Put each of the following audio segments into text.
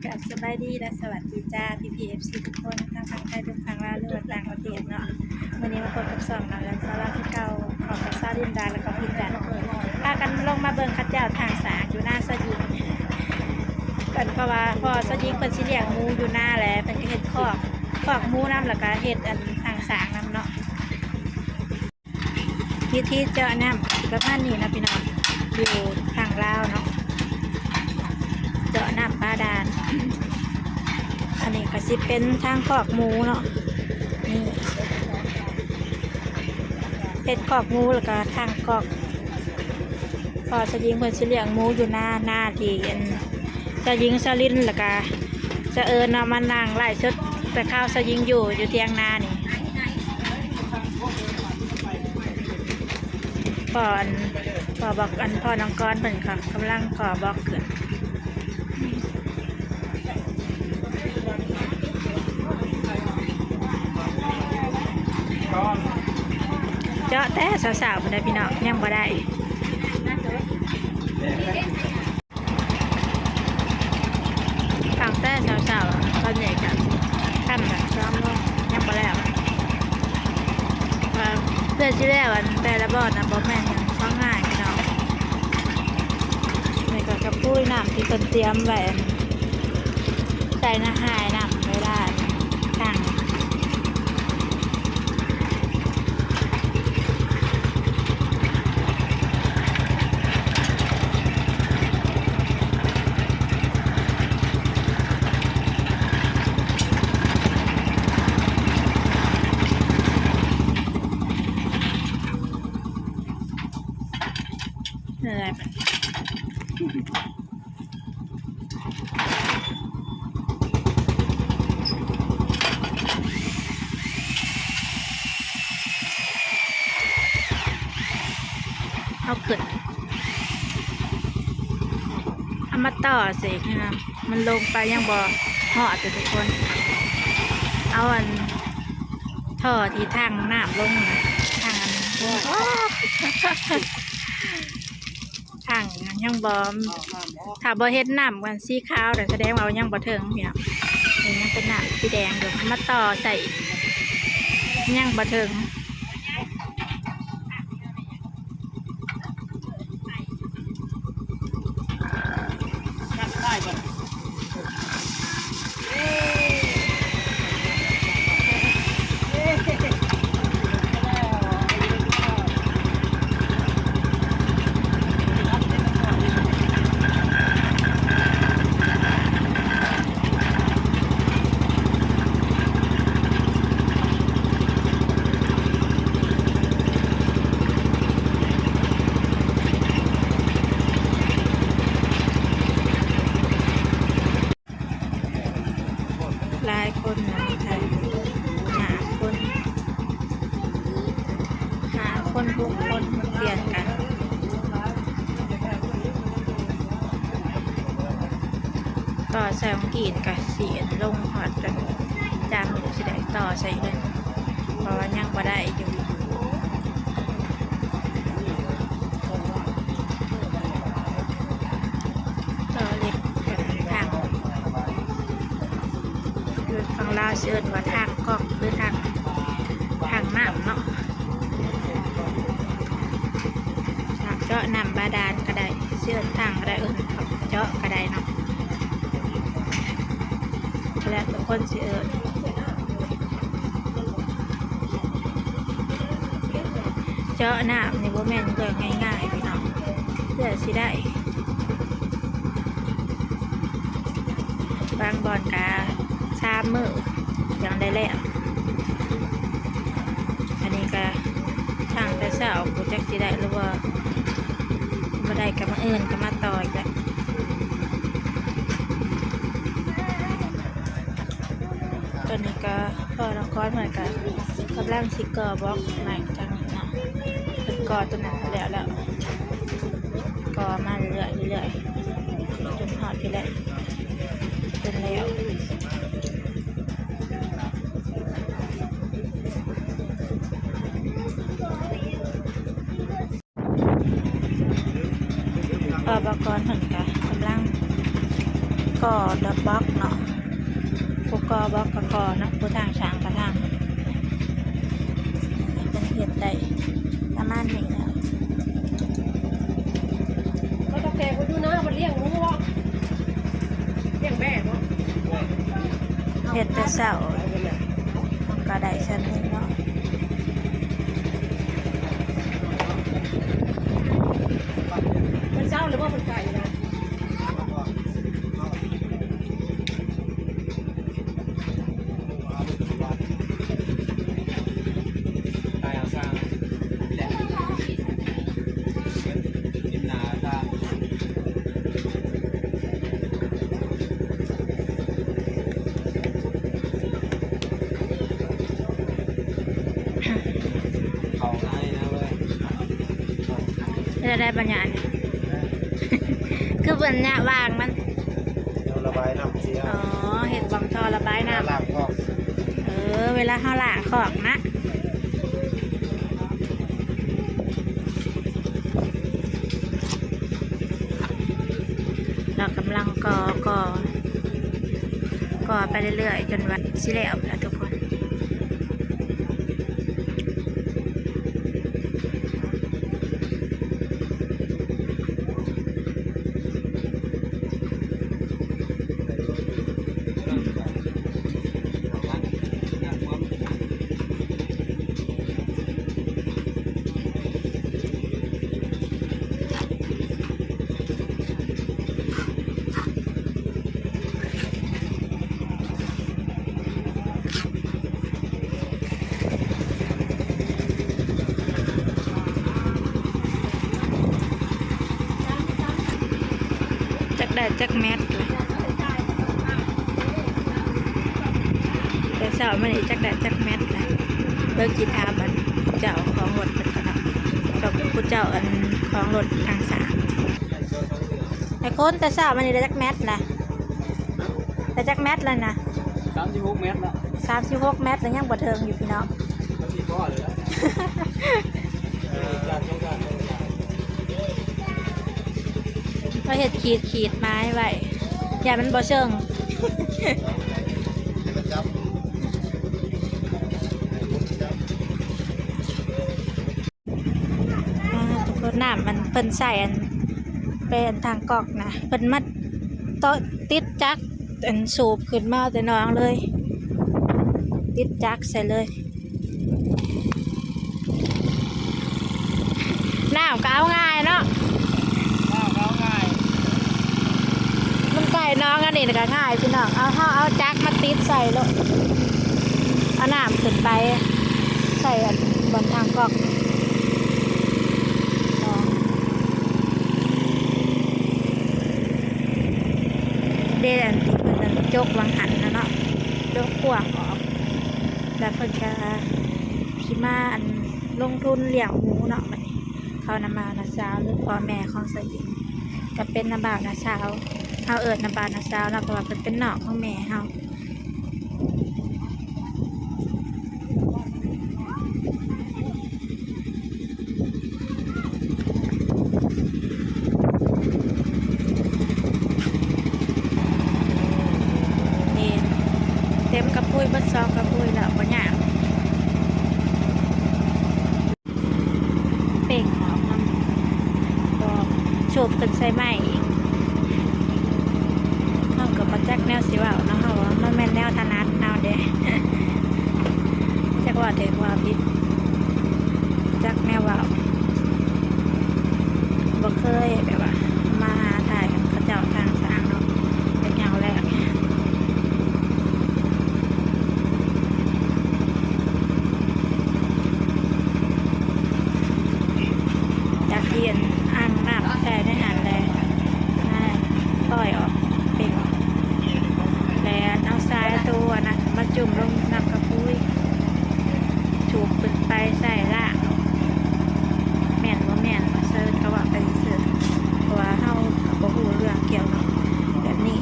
ກາບສະບາຍດີ ແລະ ສະຫວັດດີຈ້າ ພີ່ໆ ເອັຟຊີ ທຸກຄົນ ທັງຝັ່ງໄທ ທັງຝັ່ງລາວ ຫຼືວ່າຕ່າງປະເທດເນາະ. ມື້ນີ້ມາພົບກັບຊ່ອງນ້ອງແອນຊາລາຄືເກົ່າ ພ້ອມກັບສາວລິນດາ ແລ້ວກໍພີ່ຈັນ ພາກັນລົງມາເບິ່ງເຂົາເຈົ້າຖາງສາກຢູ່ນາສາວຍິງເພິ່ນ ເພາະວ່າພໍ່ສາວຍິງເພິ່ນຊິລ້ຽງໝູຢູ່ນາແຫຼະ ເພິ່ນກໍເຮັດຄອກ ຄອກໝູນຳ ແລ້ວກໍເຮັດອັນຖາງສາກນຳເນາະ. ວິທີເຈາະນ້ຳປະມານນີ້ເນາະພີ່ນ້ອງ ຢູ່ທາງລາວເນາະ ເຈາະນ້ຳບາດານ. ອັນນີ້ກໍຊິເປັນທາງຄອກໝູເນາະ ນີ້ເຮັດຄອກໝູ ແລ້ວກໍທາງຄອກ ເພາະສາວຍິງເພິ່ນຊິລ້ຽງໝູຢູ່ນາ ນາທີ່ອັນສາວຍິງ ສາວລິນ ແລ້ວກະສາວເອີນເນາະ ມານັ່ງໄລຟ໌ສົດ ແຕ່ຄາວສາວຍິງຢູ່ ຢູ່ຖຽງນານີ້ ພໍ່ອັນ ພໍ່ບອກ ອັນ ພໍ່ນ້ອງກອນເພິ່ນກໍກຳລັງກໍ່ບລັອກຂຶ້ນ. ເຈາະແຕ່ເຊົ້າໆ ພຸ້ນເດີພີ່ນ້ອງ ຍັງບໍ່ໄດ້ ຕັ້ງແຕ່ເຊົ້າໆ ຕອນນີ້ກໍຄ່ຳແລ້ວ ສາມໂມງ ຍັງບໍ່ແລ້ວ. ວ່າເພື່ອຊິແລ້ວ ອັນ ແຕ່ລະບ່ອນນະ ບໍ່ແມ່ນຫຍັງ ຂອງງ່າຍພີ່ນ້ອງ. ນີ້ກໍກະປຸ້ຍນ້ຳທີ່ເພິ່ນຕຽມໄວ້ ອັນ ໃສ່ນະ ຫາຍນ້ຳເວລາ ອັນ ທັງ ເອົາຂຶ້ນ ເອົາມາຕໍ່ໃສ່ນີ້ນະ ມັນລົງໄປຍັງບໍ່ຮອດເດີທຸກຄົນ. ເອົາອັນ ທໍ່ທີ່ທາງນ້ຳລົງນະ ທາງອັນ ທາງຍັງບໍ່ ຖ້າບໍ່ເຫັນນ້ຳອັນສີຂາວ ແລ້ວສະແດງວ່າຍັງບໍ່ເຖິງພີ່ນ້ອງ. ນີ້ຍັງເປັນນ້ຳສີແດງຢູ່ ເອົາມາຕໍ່ໃສ່ ຍັງບໍ່ເຖິງ. ຫຼາຍຄົນນະ ຫ້າຄົນ ຫ້າຄົນ ຫົກຄົນ ໝູນປ່ຽນກັນ ຕໍ່ໃສ່ຂອງກີນກະຊິລົງຮອດກັນ ຈາກນີ້ກະຊິໄດ້ຕໍ່ໃສ່ເລີຍ ເພາະວ່າຍັງບໍ່ໄດ້ຢູ່. ຕໍ່ເຫຼັກກັນທາງ ຢູ່ຝັ່ງລາວຊິເອີ້ນວ່າທາງກ້ອງ ຫຼື ທາງ ທາງນ້ຳເນາະ. ເຈາະນ້ຳບາດານກໍໄດ້ ຊິເອີ້ນທາງກໍໄດ້ ເອີ້ນເຈາະກໍໄດ້ເນາະ ແລ້ວແຕ່ຄົນຊິເອີ້ນ. ເຈາະນ້ຳນີ້ບໍ່ແມ່ນເລື່ອງງ່າຍໆ ພີ່ນ້ອງ ເພື່ອຊິໄດ້ ບາງບ່ອນກະສາມມື້ຈັ່ງໄດ້ແລ້ວ. ອັນນີ້ກະຊ່າງແຕ່ເຊົ້າ ບໍ່ຈັກຊິໄດ້ຫຼືບໍ່ ບໍ່ໄດ້ກະມື້ອື່ນກະມາຕໍ່ອີກແຫຼະ. ຕອນນີ້ກະພໍ່ນະຄອນເພິ່ນກະກຳລັງຊິກໍ່ບລັອກໃໝ່ທາງນີ້ເນາະ ເພິ່ນກໍ່ຕົວນັ້ນແລ້ວແລ້ວ ກໍ່ມາເລື້ອຍໆ ເລື້ອຍໆ ຈົນຮອດພີ້ແຫຼະ ຈົນແລ້ວ. ອຸປະກອນເພິ່ນກະກຳລັງ ກໍ່ດອກບລັອກເນາະ ຜູ້ກໍ່ບລັອກກໍກໍ່ເນາະ ຜູ້ທາງຊ່າງກໍທາງ ເພິ່ນເຮັດໄດ້ປະມານນີ້ແຫຼະ. ເຂົາເຈົ້າແຂກເພິ່ນຢູ່ນາ ເພິ່ນລ້ຽງໝູບໍ? ລ້ຽງແບ້ບໍ? ເຮັດແຕ່ເຊົ້າກໍໄດ້ສ່ຳນີ້ເນາະ. ເພິ່ນເຊົ້າແລ້ວບໍ່? ເພິ່ນໄກ່ນະ. ເປັນຈັ່ງໃດບັນຍານີ້? ຄືບັນຍາວາງມັນ ລະບາຍນ້ຳເສຍ. ອໍ ເຮັດບ່ອນທໍ່ລະບາຍນ້ຳ ເວລາລ້າງຄອກ. ເອີ ເວລາເຮົາລ້າງຄອກນະ. ລາວກຳລັງກໍ່ ກໍ່ ກໍ່ໄປເລື້ອຍໆ ຈົນວ່າຊິແລ້ວລະທຸກຄົນ. ຈັກໄດ້ຈັກແມັດລະ ແຕ່ເຊົ້າມານີ້ຈັກໄດ້ຈັກແມັດລະ. ເບິ່ງຊິຖາມອັນເຈົ້າຂອງລົດເພິ່ນກ່ອນເນາະ ກັບຜູ້ເຈົ້າອັນຂອງລົດທາງສາມ. ໄອ້ຄົນ ແຕ່ເຊົ້າມານີ້ໄດ້ຈັກແມັດລະ? ໄດ້ຈັກແມັດລະນະ? ສາມສິບຫົກແມັດລະ. ສາມສິບຫົກແມັດລະ ຍັງບໍ່ເຖິງຢູ່ພີ່ນ້ອງ. ມັນຊິພໍ້ເລີຍລະ. ເອີ ຈານສອງຈານ ສອງຈານ ເຮົາເຮັດຂີດ ຂີດໝາຍໄວ້ ຢ້ານມັນບໍ່ເຊິ່ງ. ອ່າ ທຸກຄົນ ນ້ຳມັນ ເພິ່ນໃສ່ອັນ ເປັນທາງກອກນະ ເພິ່ນມາຕໍ່ ຕິດຈັກ ອັນ ສູບຂຶ້ນມາແຕ່ໜອງເລີຍ ຕິດຈັກໃສ່ເລີຍ. ນ້ຳກໍເອົາງ່າຍເນາະ ນ້ຳກໍເອົາງ່າຍ ມັນໃກ້ໜອງອັນນີ້ກໍງ່າຍພີ່ນ້ອງ. ເອົາ ເຮົາເອົາຈັກມາຕິດໃສ່ໂລດ ເອົານ້ຳຂຶ້ນໄປໃສ່ອັນບ່ອນທາງກອກ ເດ້ ອັນທີ່ເພິ່ນອັນຈົກຫວ່າງຫັ້ນນະເນາະ ຈົກກວ້າງອອກ ແລ້ວເພິ່ນກະຊິມາອັນລົງທຶນລ້ຽງໝູເນາະ. ບັດນີ້ເຂົານຳບ່າວນາສາວ ຫຼືພໍ່ແມ່ຂອງສາວຍິງ ກະເປັນນຳບ່າວນາສາວ ເຮົາເອີ້ນນຳບ່າວນາສາວເນາະ ເພາະວ່າເພິ່ນເປັນນ້ອງຂອງແມ່ເຮົາ. ນີ້ ເຕັມກະປຸຍ ເບິດສອງກະປຸຍແລ້ວ ບໍ່ຍາກ. ເປັ່ງອອກນຳ ກໍສູບຂຶ້ນໃສ່ໄມ້ອີກ. ເຮົາກໍບໍ່ຈັກແນວຊິເວົ້າເນາະ ເຮົາວ່າມັນແມ່ນແນວຖະໜັດເຮົາເດ້ ຈັກເວົ້າຖືກເວົ້າຜິດ ຈັກແນວເວົ້າ ບໍ່ເຄີຍແບບວ່າມາຖ່າຍເຂົາເຈົ້າທາງສາງເນາະ ເປັນຄັ້ງແລກ. ຈາກທີ່ອັ່ງນ້ຳໃສ່ໃນຫັ້ນແຫຼະ ມາປ່ອຍອອກເປັນ ແລະເອົາຊາຍໂຕອັນນັ້ນມາຈຸ່ມລົງນ້ຳກະປຸຍ ສູບຂຶ້ນໄປໃສ່ລ້າງ ແມ່ນບໍ່ແມ່ນເຊີນເຂົາວ່າໄປຊື່ ເພາະວ່າເຮົາກໍບໍ່ຮູ້ເລື່ອງກ່ຽວກັບແບບນີ້.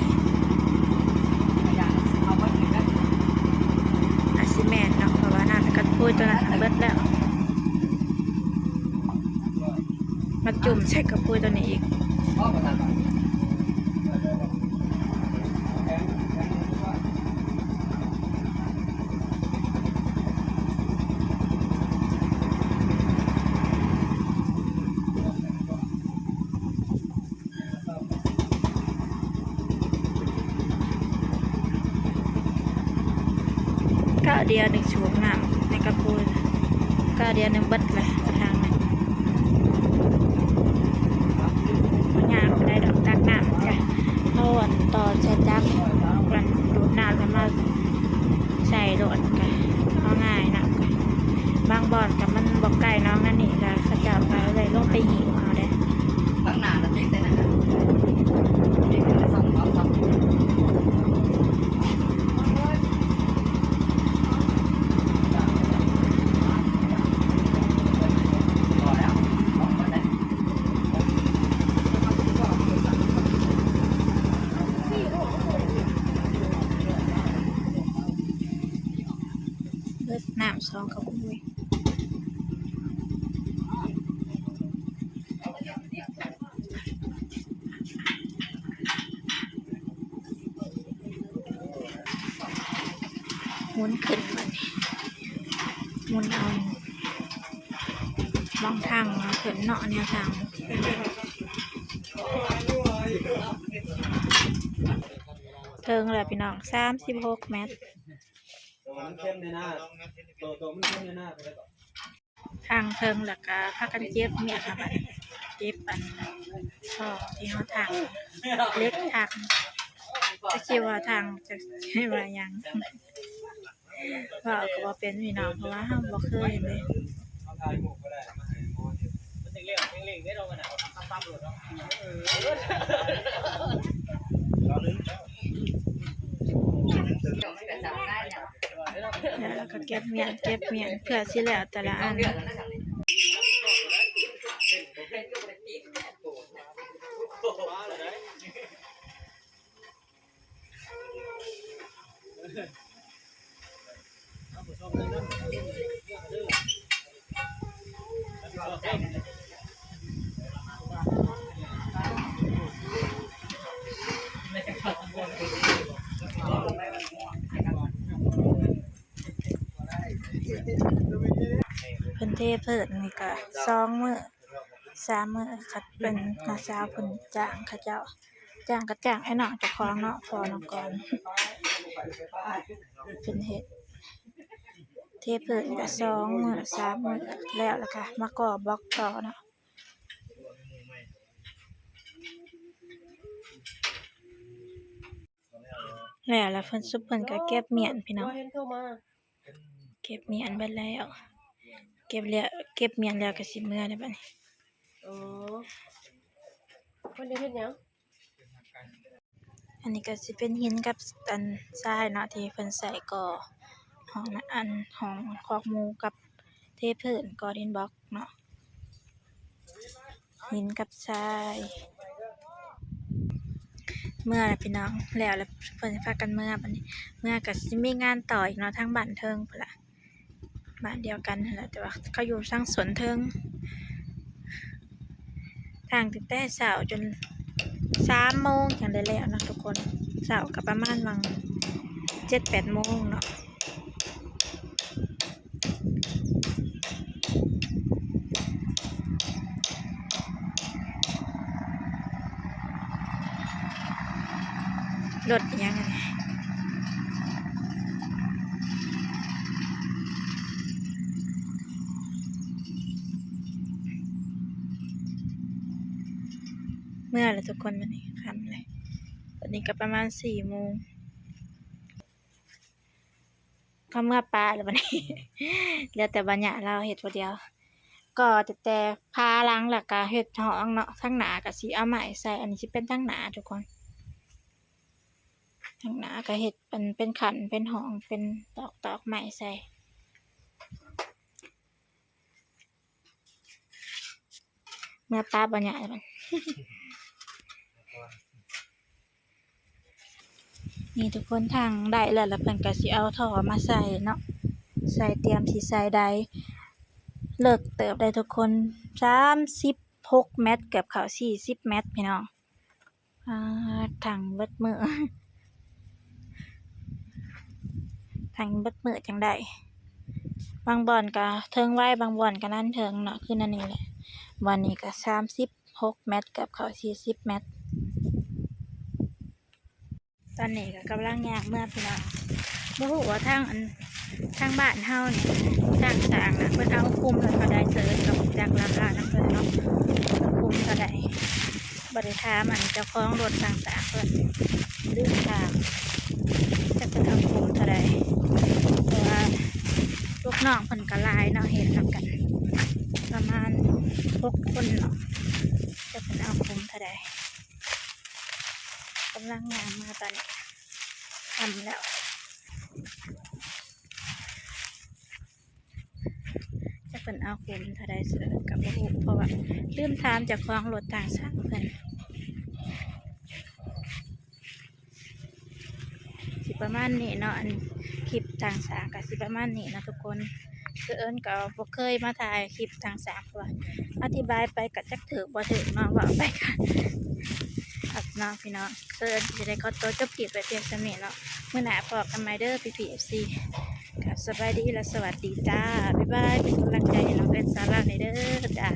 ອາດຊິແມ່ນເນາະ ເພາະວ່ານ້ຳກະປຸຍໂຕນັ້ນເບິດແລ້ວ ມາຈຸ່ມໃສ່ກະປຸຍໂຕນີ້ອີກ. ດຽວໜຶ່ງສູບນ້ຳໃນກະປູ ກະດຽວໜຶ່ງເບິດແຫຼະທາງນັ້ນ. ບໍ່ຍາກປານໃດດອກ ຕັກນ້ຳກະເອົາອັນຕໍ່ໃສ່ຈັກ ອັນດູດນ້ຳແລ້ວມາໃສ່ໂລດ ກະເອົາງ່າຍນຳ. ກະບາງບ່ອນກະມັນບໍ່ໃກ້ໜອງນັ້ນນີ້ ກະເຂົາເຈົ້າກະເລີຍລົງໄປຫີບເອົາເດ້. ເບິດນ້ຳສອງກະບວຍ. ໝູນຂຶ້ນບາດນີ້ ໝູນເອົາ ລອງທາງມາຂຶ້ນເນາະ ແນວທາງ. ເຖິງແລ້ວພີ່ນ້ອງ ສາມສິບຫົກແມັດ. ໂຕມັນເຄັມແນ່ນາ ໂຕ ໂຕມັນເຄັມແນ່ນາ. ທາງເທິງ ແລ້ວກະພາກັນເກັບໝ້ຽນຫັ້ນແຫຼະ ເກັບອັນທໍ່ທີ່ເຮົາຖາງ ເຫຼັກຖາງ ຈັກຊິວ່າຖາງ ຈັກຊິວ່າຫຍັງ ເວົ້າກະບໍ່ເປັນພີ່ນ້ອງ ເພາະວ່າເຮົາບໍ່ເຄີຍເດ້. ແລ້ວກະເກັບໝ້ຽນ ເກັບໝ້ຽນ ເພື່ອຊິແລ້ວແຕ່ລະອັນ. ເພິ່ນເທພື້ນນີ້ກະສອງມື້ ສາມມື້ ຄັນເປັນນ້າສາວເພິ່ນຈ້າງເຂົາເຈົ້າ ຈ້າງກະຈ້າງອ້າຍນ້ອງເຈົ້າຂອງເນາະ ພໍ່ນ້ອງກອນ ເພິ່ນເຮັດ ເທພື້ນກະສອງມື້ ສາມມື້ ແລ້ວ ແລ້ວກະມາກໍ່ບລັອກຕໍ່ເນາະ. ແລ້ວລະເພິ່ນ ຊຸມເພິ່ນກະເກັບໝ້ຽນພີ່ນ້ອງ ເກັບໝ້ຽນເບິດແລ້ວ ເກັບແລ້ວ ເກັບໝ້ຽນແລ້ວກະຊິເມືອແລ້ວບາດນີ້. ອໍ ເພິ່ນໄດ້ເຮັດຫຍັງ? ອັນນີ້ກະຊິເປັນຫີນກັບອັນຊາຍເນາະ ທີ່ເພິ່ນໃສ່ກໍ່ຫ້ອງ ອັນຫ້ອງຄອກໝູກັບເທພື້ນກໍ່ດິນບລັອກເນາະ. ຫີນກັບຊາຍ ເມືອລະພີ່ນ້ອງ ແລ້ວລະເພິ່ນພາກັນເມືອບາດນີ້ ເມືອກະຊິມີງານຕໍ່ອີກເນາະ ທາງບ້ານເທິງພຸ້ນລະ ບ້ານດຽວກັນຫັ້ນລະ ແຕ່ວ່າເຂົາຢູ່ທາງໂຊນເທິງ ທາງຕັ້ງແຕ່ເຊົ້າຈົນສາມໂມງຈັ່ງໄດ້ແລ້ວເນາະທຸກຄົນ ເຊົ້າກະປະມານຫວ່າງເຈັດແປດໂມງເນາະ. ລົດອີ່ຫຍັງອັນນີ້ ເມືອລະທຸກຄົນ ບາດນີ້ຄ່ຳແລ້ວ ຕອນນີ້ກະປະມານສີ່ໂມງ. ເຂົາເມືອປະແລ້ວບາດນີ້ ເຫຼືອແຕ່ບັນຍາລາວເຮັດຜູ້ດຽວ ກໍ່ແຕ່ຝາຫຼັງ ແລ້ວກະເຮັດຫ້ອງເນາະ ທາງໜ້າກະຊິເອົາໄມ້ໃສ່ ອັນນີ້ຊິເປັນທາງໜ້າທຸກຄົນ ທາງໜ້າກະເຮັດເປັນ ເປັນຂັ້ນ ເປັນຫ້ອງ ເປັນຕອກ ຕອກໄມ້ໃສ່. ເມືອປະບໍ່ຍາກແລ້ວບັດນີ້ ນີ້ທຸກຄົນ ທາງໄດ້ແລ້ວ ແລ້ວເພິ່ນກະຊິເອົາທໍ່ມາໃສ່ເນາະ ໃສ່ ຕຽມຊິໃສ່ໄດ ເລິກເຕີບໄດ໋ທຸກຄົນ ສາມສິບຫົກແມັດ ເກືອບເຂົ້າສີ່ສິບແມັດພີ່ນ້ອງ. ປາດ ຖັງເບິດມື້ ຖັງເບິດມື້ຈັ່ງໄດ້ ບາງບ່ອນກະເທິງໄວ ບາງບ່ອນກະນັ້ນເທິງເນາະ ຄືນັ້ນນີ້ແຫຼະ. ບ່ອນນີ້ກະສາມສິບຫົກແມັດ ເກືອບເຂົ້າສີ່ສິບແມັດ. ຕອນນີ້ກະກຳລັງຍ່າງເມືອພີ່ນ້ອງ ບໍ່ຮູ້ວ່າທາງອັນ ທາງບ້ານເຮົານີ້ ຊ່າງສາງນະ ເພິ່ນເອົາຄຸ້ມລະເທົ່າໃດ ເຊີນກໍບໍ່ຈັກລາຄານຳເພິ່ນເນາະ ຄຸ້ມເທົ່າໃດ. ບໍ່ໄດ້ຖາມອັນເຈົ້າຂອງລົດຊ່າງສາງເພິ່ນ ລືມຖາມ ຈັກເພິ່ນເອົາຄຸ້ມເທົ່າໃດ ເພາະວ່າລູກນ້ອງເພິ່ນກໍຫຼາຍເນາະ ເຮັດນຳກັນປະມານຫົກຄົນເນາະ ຈັກເພິ່ນເອົາຄຸ້ມເທົ່າໃດ. ກຳລັງຍ່າງມາຕອນນີ້ ຄ່ຳແລ້ວ ຈັກເພິ່ນເອົາຄຸ້ມເທົ່າໃດ ເຊີນກໍບໍ່ຮູ້ ເພາະວ່າລືມຖາມເຈົ້າຂອງລົດຊ່າງສາງເພິ່ນ. ຊິປະມານນີ້ເນາະ ອັນຄລິບຊ່າງສາງກໍຊິປະມານນີ້ເນາະທຸກຄົນ. ເຊີນກໍບໍ່ເຄີຍມາຖ່າຍຄລິບຊ່າງສາງ ເພາະວ່າອະທິບາຍໄປກໍຈັກຖືກບໍ່ຖືກເນາະ ເວົ້າໄປກໍເນາະພີ່ນ້ອງ. ເຊີນຊິໄດ້ຂໍຕົວຈົບຄລິບໄວ້ພຽງສ່ຳນີ້ເນາະ ມື້ໜ້າພໍ້ກັນໃໝ່ເດີພີ່ໆ ເອັຟຊີ ກໍສະບາຍດີ ແລະ ສະຫວັດດີຈ້າ ບາຍບາຍ. ເປັນກຳລັງໃຈໃຫ້ນ້ອງເອີນສາລາແດ່ເດີຈ້າ.